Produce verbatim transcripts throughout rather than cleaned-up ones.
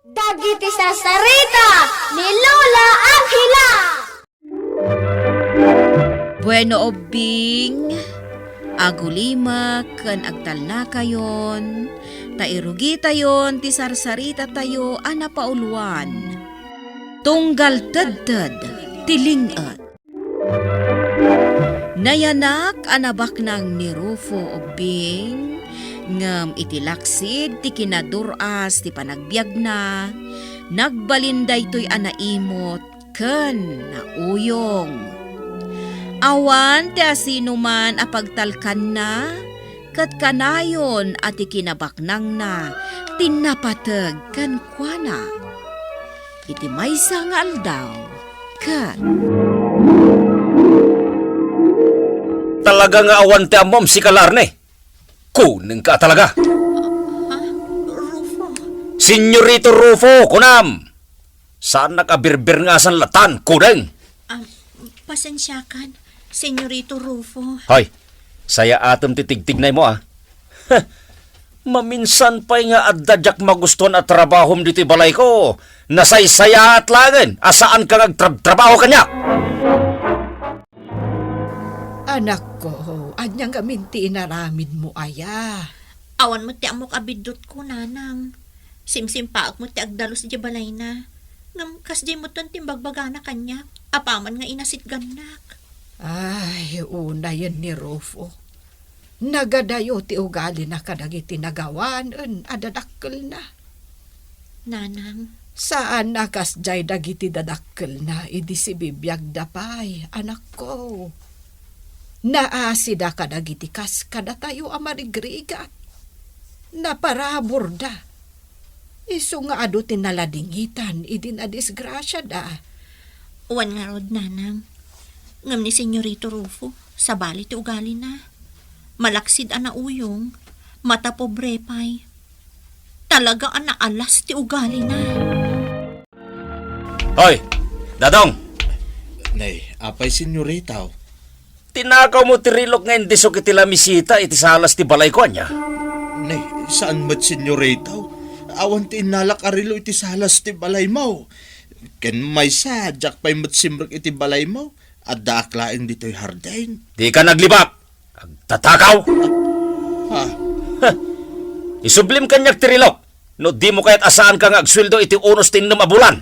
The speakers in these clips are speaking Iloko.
Dagiti sarsarita ni Lola Angela. Bueno, ubbing, agulimek ken agtalnakayon, ta irugitayon ti sarsaritatayo a napauluan. Tunggal tedted ti ling-et. Nayanak a nabaknang ni Rufo ubbing, ngem iti laksid ti kinadur-as ti panagbiagna, nagbalin daytoy a naimot ken nauyong. Awan ti asinoman a pagtalkanna, ket kanayon a ti kinabaknangna ti napateg kenkuana. Iti maysa nga aldaw, ket Talaga nga awan ti ammom, sika la, Arne. Kunengka a talaga. Ha? Rufo? Senyorito Rufo, kunam. Saannak a birbirngasan latan, kuneng. Ah, pasensiakan, Senyorito Rufo. Hoy, sayaatem ti tigtignaymo, a. Heh, maminsan pay nga adda diak magustuan a trabahom ditoy balayko. Nasaysayaat laengen a saanka nga agtrabtrabaho kaniak. Anakko, ania ngamin ti inaramidmo aya? Awan met ti ammok a biddutko, nanang. Simsimpaakmo ti agdalus idiay balayna. Ngem kasdiay metten ti imbagbagana kaniak, apaman nga inasitgannak. Ay, unayen ni Rufo. Nagadayo ti ugalina kadagiti nagawanen a dadakkelna. Nanang. Saan a kasdiay dagiti dadakkelna idi sibibiagda pay, anakko. Naasida kadagiti kas kadatayo a marigrigat. Naparaburda. Isu nga adu ti naladingitan idi nadisgrasiada. Wen ngarud, nanang. Ngem ni Senyorito Rufo, sabali ti ugalina. Malaksid a nauyong, matapobre pay. Talaga a naalas ti ugalina. Hoy, Dadong! Nay, apay, Senyorito? Tinakawmo ti relok nga indisok iti lamisita iti salas ti balayko, ania? Nay, saan met, Senyorito. Awan ti innalak a relo iti salas ti balaymo. Ken maysa, diak pay met simrek iti balaymo. Addaak laeng ditoy hardin. Dika naglibak! Agtatakaw! Ah. Heh! Isublim kaniak ti relok, no dimo kayat a saanka nga agsueldo iti unos ti innem a bulan.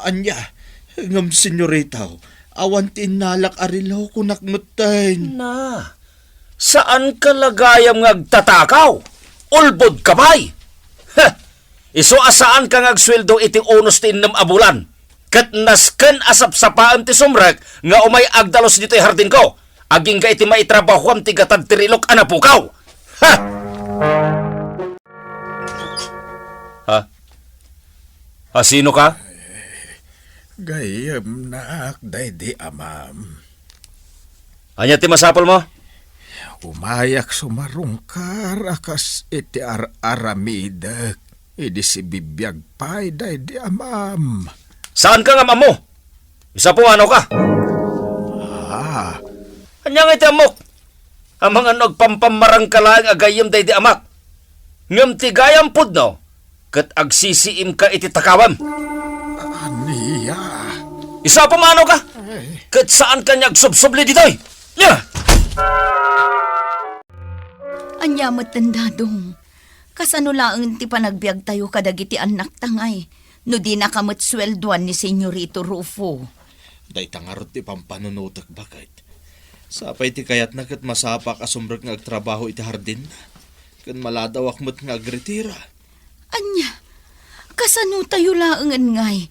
Ania? Ngem, Senyorito, awan ti innalak a relo, kunak metten. Na, saanka la gayam nga agtatakaw? Ulbodka pay! Heh! Isu a saanka nga agsueldo iti unos ti innem a bulan, ket nasken a sapsapaem ti sumrek nga umay agdalus ditoy hardinko, agingga iti maitrabahoam ti gatad ti relok a napukaw. Ha? Ha? Ha, sinoka? Gayyemnak daydi amam. Ania ti masapulmo? Umayak sumarungkar a kas iti ar-aramidek idi sibibiag pay daydi amam. Saanka nga am-ammo? Isapumanoka? Ah. Ania nga iti ammok? Amangan no agpampammarangka laeng a gayyem daydi amak. Ngem ti gayam pudno, ket agsisiimka iti takawem. Ania? Isapumanoka? Ay. Ket saanka nga agsubsubli ditoy. Nia? Ania met, Dadong? Kasano laeng ti panagbiagtayo kadagiti annakta ngay, no dinaka met sueldoan ni Senyorito Rufo? Dayta ngarud ti pampanunotek, baket. Sapay ti kayatna ket masapak a sumrek nga agtrabaho iti hardinna. Ken maladawak met nga agretira. Ania? Kasano tayo laengen ngay?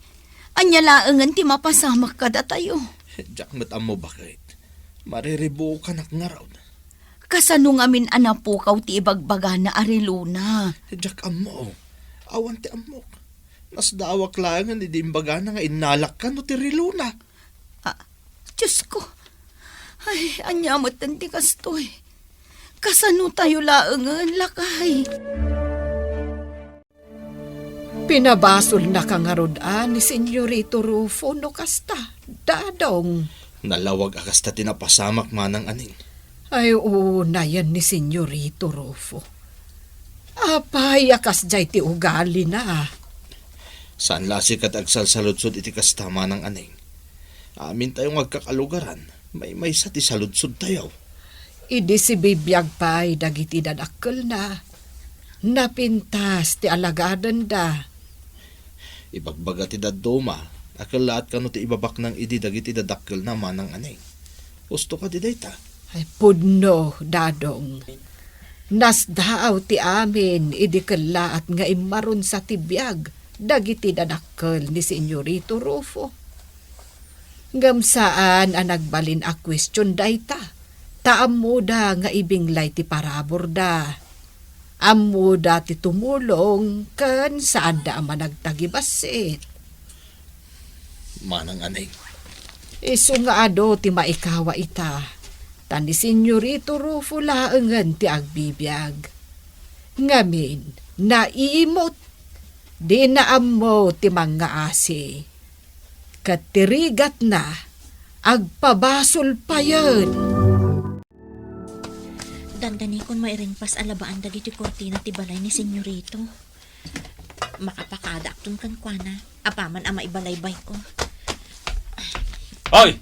Ania laengen ti mapasamak kadatayo? Diak met ammo, baket. Mariribukanak ngarud. Kasano ngamin a napukaw ti ibagbagana a relona? Diak ammo. Awan ti ammok. Nasdawak laengen idi imbagana nga innalakka no ti relona. Ah, Diosko. Ay, ania metten ti kastoy? Kasano tayo laengen, lakay? Pinabasolnaka ngarud a ni Senyorito Rufo no kasta, Dadong. Nalawag a kasta ti napasamak, Manang Aning. Ay, unayen ni Senyorito Rufo. Apay a kasdiay ti ugalina? Saan la a sika ti agsalsaludsod iti kasta, Manang Aneng. Amintayo nga agkakalugaran, maymaysa ti saludsodtayo. Idi sibibiag pay dagiti dadakkelna, napintas ti alagadenda. Ibagbaga ti dadduma a kellaat kano ti ibabaknang idi dagiti dadakkelna, Manang Aneng. Husto kadi dayta? Ay, pudno, Dadong. Nasdaaw ti amin idi kellaat nga immarunsa ti biag dagiti dadakkel ni Senyorito Rufo. Ngem saan a nagbalin a kuestion dayta, ta ammoda nga ibinglay ti paraburda. Ammoda ti tumulong ken saanda a managtagibassit. Manang Aneng. Isu nga adu ti maikawa ita, ta ni Senyorito Rufo laengen ti agbibiag. Ngamin, naimot, dina ammo ti mangngaasi. Ket ti rigatna, agpabasol payen. Dandanikon mairingpas a labaan dagiti kurtina ti balay ni Senyorito. Makapakadaakton kenkuana, apaman a maibalaybayko. Hoy!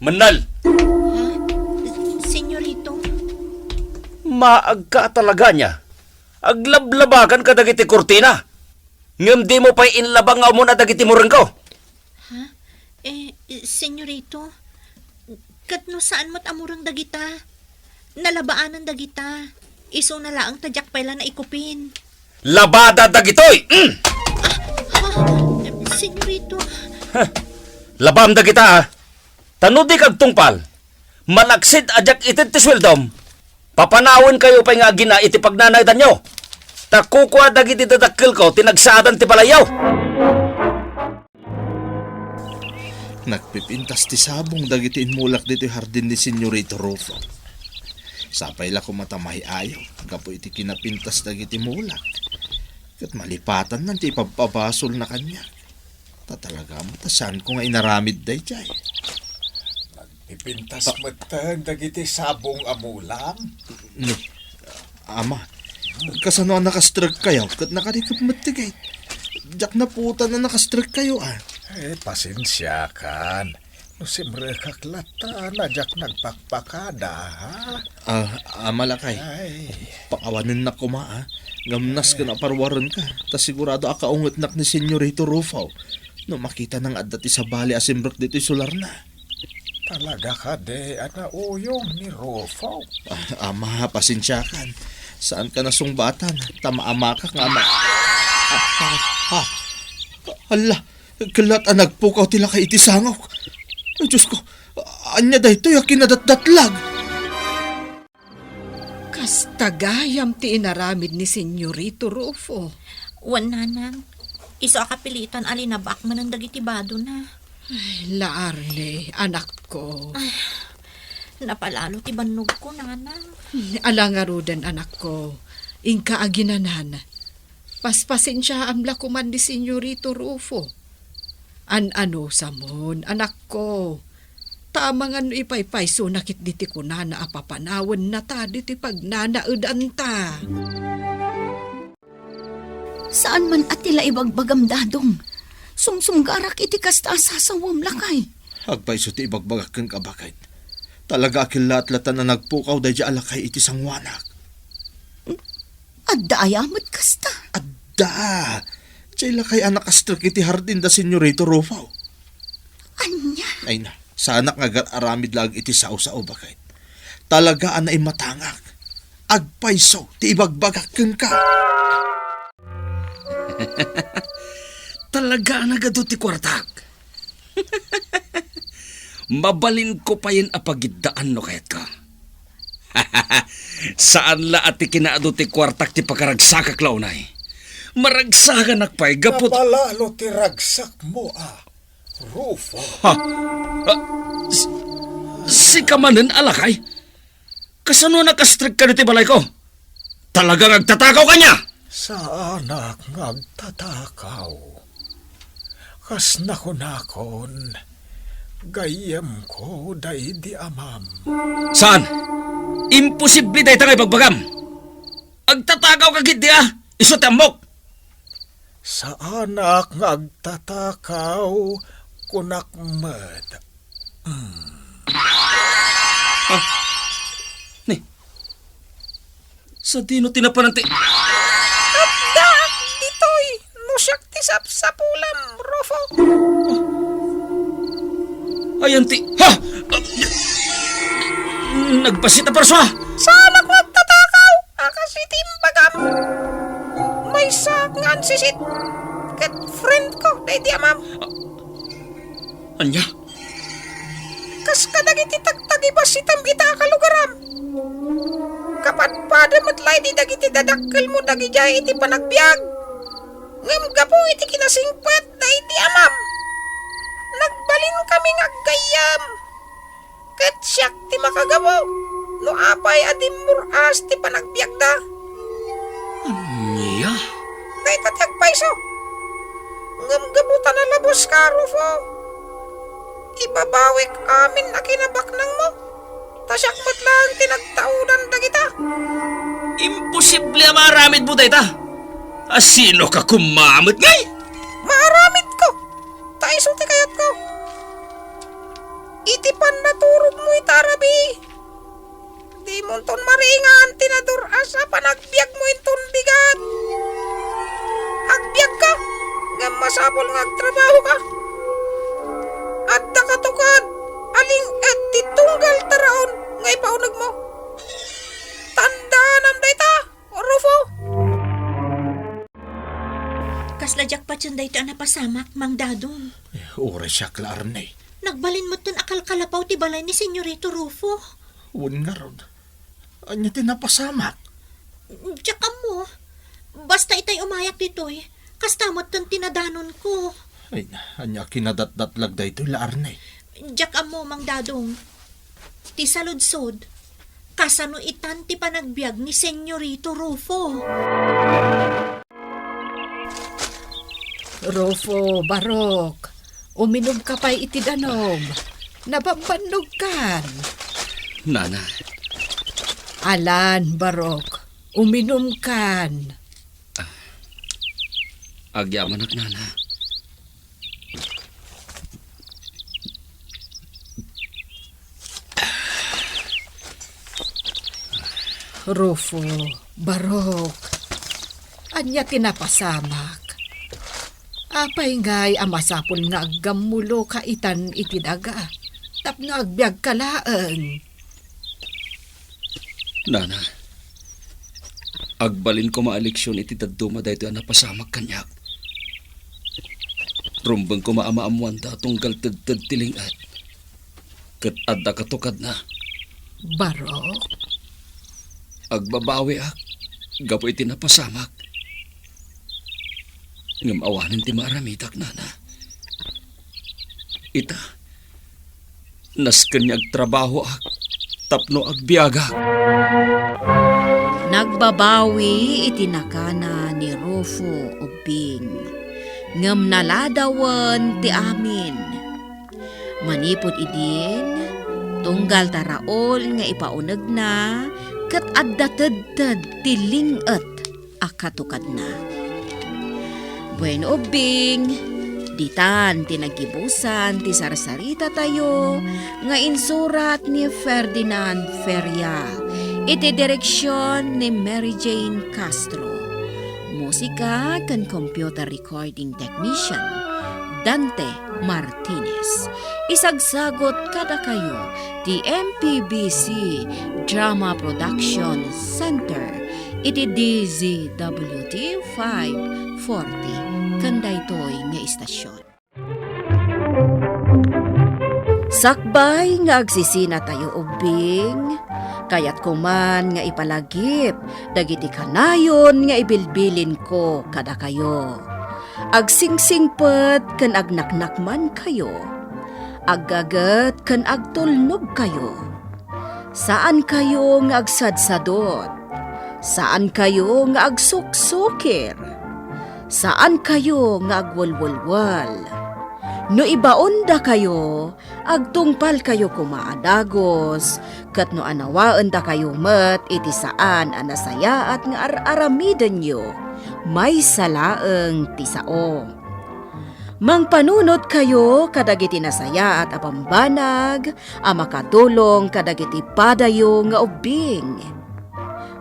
Mennel! Ha? Senyorito? Maagka talaga ania? Aglablabakan kadagiti kurtina, ngem dimo pay inlaba nga umuna dagiti murengko. Ha? Eh, Senyorito, ket no saan met a mureng dagita? Nalabaanan dagita. Isuna laeng ta diak pay la naikupin. Labada dagitoy! Mm! Ah, ah, Senyorito. Labam dagita, ah. Ta no dika agtungpal, malaksid a diak ited ti sueldom, papanawenkayo pay nga agina iti pagnanaedanyo. Ta kukua dagiti dadakkelko ti nagsaadan ti balayyo. Nagpipintas ti sabong dagiti immulak ditoy hardin ni Senyorito Rufo. Sapay la koma ta mahiayo gapu iti kinapintas dagiti mulak. Ket malipatanna ti ipabpabasolna kaniak. Ta talaga met a saanko nga inaramid daydiay. Nagpipintas metten dagiti sabong a mulam. No, Ama, kasano a nakastrekkayo ket nakarikep met ti gate? Diak napuotan a nakastrekkayo, a. Eh, pasensiakan. No simrekak latta, a diak nagpakpakada, ha? Ah, Ama, lakay. Ay. Pakawanennak koma, a. Ngem nasken a parwarenka, ta sigurado a kaungetnak ni Senyorito Rufo no makitana nga adda ti sabali a simrek ditoy solarna. Talaga kadi a nauyong ni Rufo? Ah, Ama, pasensiakan. Saanka nasungbatan, ta maamakak nga ama-, ah, ah, ah. Hala, kellat a nagpukaw ti lakay iti sangok. Ay, Diosko, ania daytoy a kinadatdatlag? Kasta gayam ti inaramid ni Senyorito Rufo. Wen, nanang, isu a kapilitan a linabak manen dagiti badona. Ay, la Arne, anakko. Ah, napalalo ti bannogko, nanang. Ala ngaruden, anakko. Inka aginanan. Paspasensiaam la koman ni Senyorito Rufo. An-anusamon, anakko. Ta amangan no ipaypayso na ketdi ti kunana a papanawennata ditoy pagnanaedanta. Saan man a ti la ibagbagam, Dadong. Sumsumgarak iti kasta a sasawem, lakay. Agpayso ti ibagbagak kenka, baket. Talaga a kellaat latta a nagpukaw daydiay a lakay iti sanguanak. Adda aya met kasta? Adda! Diay lakay a nakastrek iti hardin da Senyorito Rufo. Ania? Ay na, saanak nga agar-aramid laeng iti sao-sao, baket. Talaga a naimatangak. Agpayso ti ibagbagak kenka. Talaga a nagadu ti kuartak. Mabalinko payen a pagiddaan no kayatko. Saan la a ti kinaadu ti kuartak ti pakaragsakak la unay. Maragsakanak pay gapu. Napalalo ti ragsakmo, a, Rufo. Ha? Ah, s-, sika manen a lakay? Kasano a nakastrekka ditoy balayko? Talaga nga agtatakaw ka ania? Saanak nga agtatakaw. Kas nakunakon, gayyemko daydi amam. Saan? Imposible dayta nga ibagbagam. Agtatakaw ka ketdi a, isu ti ammok. Saanak nga agtatakaw, kunak met. Hmm. Ah, ni, sadino ti napanan ti... Adda ditoy, no siak ti sapsapulam, Rufo. Ayan ti... Ha! Nagpasit a parsua! Saanak nga agtatakaw, a kas iti imbagam. Maysaak nga ansisit, ket friend ko daydi amam. Ania? Kas kadagiti tagtagibasitam ita a kalugaram. Kapadpada met laeng dagiti dadakkelmo dagidiay iti panagbiag. Ngem gapu iti kinasingpet daydi amam, nagbalinkami nga aggayyem. Ket siak ti makagapu no apay a dimmur-as ti panagbiagda. Ania? Dayta ti agpayso. Ngem gapu ta nalabuska, Rufo, ibabawik amin a kinabaknangmo. Ta siak met laeng ti nagtaudan dagita. Imposible a maaramidmo dayta. A sinoka koma met ngay? Maaramidko. Ta isu ti kayatko. Iti pannaturogmo ita a rabii, dimonton maringan ti nadur-as a panagbiagmo inton bigat. Agbiagka, ngem masapul nga agtrabahoka. Adda katukad a ling-et ti tunggal taraon nga ipaunegmo. Tandaanam dayta, Rufo. Kasla diak patien daytoy a napasamak, Mang Dadong. Eh, uray siak la, Arnay. Nagbalin metten a kalkalapaw ti balay ni Senyorito Rufo. Wen ngarud, ania ti napasamak? Diak ammo. Basta itay umayak ditoy, kasta metten ti nadanonko. Ay, ania kinadatdatlag daytoy la, Arnay? Diak ammo, Mang Dadong. Ti saludsod, kasano itan ti panagbiag ni Senyorito Rufo? Rufo, Barok, uminumka pay iti danum. Nabambannogkan. Nana. Alan, Barok, uminumkan. Agyamanak, Nana. Rufo, Barok, ania ti napasamak? Apay ngay a masapul nga aggammuloka itan iti daga tapno agbiagka laeng? Nana, agbalin koma a leksion iti dadduma daytoy a napasamak kaniak. Rumbeng koma a maammoanda tunggal tedted ti ling-et ket adda katukadna. Barok? Agbabawiak gapu iti napasamak. Ngem awanen ti maaramidak, Nana. Ita, nasken nga agtrabahoak tapno agbiagak. Nagbabawi iti nakana ni Rufo Ubbing, ngem naladawen ti amin. Manipud idin, tunggal taraon nga ipaunegna ket adda tedted ti ling-et a katukadna. Bueno, Ubbing, ditan ti naggibusan ti sarsarita tayo nga insurat ni Ferdinand Feria, iti direksion ni Mary Jane Castro. Musika ken computer recording technician, Dante Martinez. Isagsagut kadakayo ti M P B C Drama Production Center iti D Z W T five forty ken daytoy nga istasion. Sakbay nga agsisinatayo, Ubbing, kayatko man nga ipalagip dagiti kanayon nga ibilbilinko kadakayo. Agsingsingpet ken agnaknakmankayo. Aggaget ken agtulnogkayo. Saankayo nga agsadsadot. Saankayo nga agsuksukir. Saankayo nga agwelwelwel. No ibaondakayo, agtungpalkayo koma a dagus, ket no anawaendakayo met iti saan a nasayaat nga ar-aramidenyo, maysa laeng ti sao. Mangpanunotkayo kadagiti nasayaat a bambanag a makatulong kadagiti padayo nga ubbing.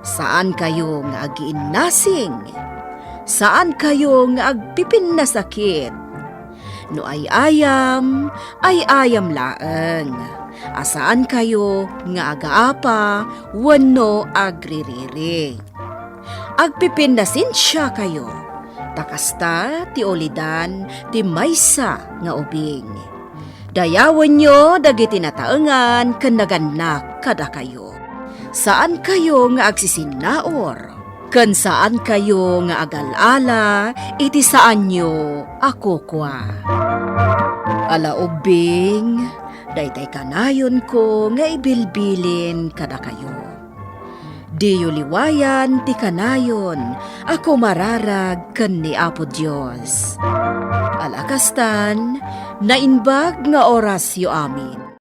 Saankayo nga agiinnasing. Saankayo nga agpipinnasakit. No ay-ayam, ay-ayam laeng. A saankayo nga agaapa wenno agririri. Agpipinnasensiakayo, ta kasta ti ulidan ti maysa nga ubing. Dayawenyo dagiti nataengan ken nagannak kadakayo. Saankayo nga agsisinnaur, ken saankayo nga agal-ala iti saanyo a kukua. Ala ubbing, daytay kanayonko nga ibilbilin kadakayo. Diyo liwayan ti kanayon a kumararag ken ni Apo Dios. Ala kastan, naimbag nga orasyo amin.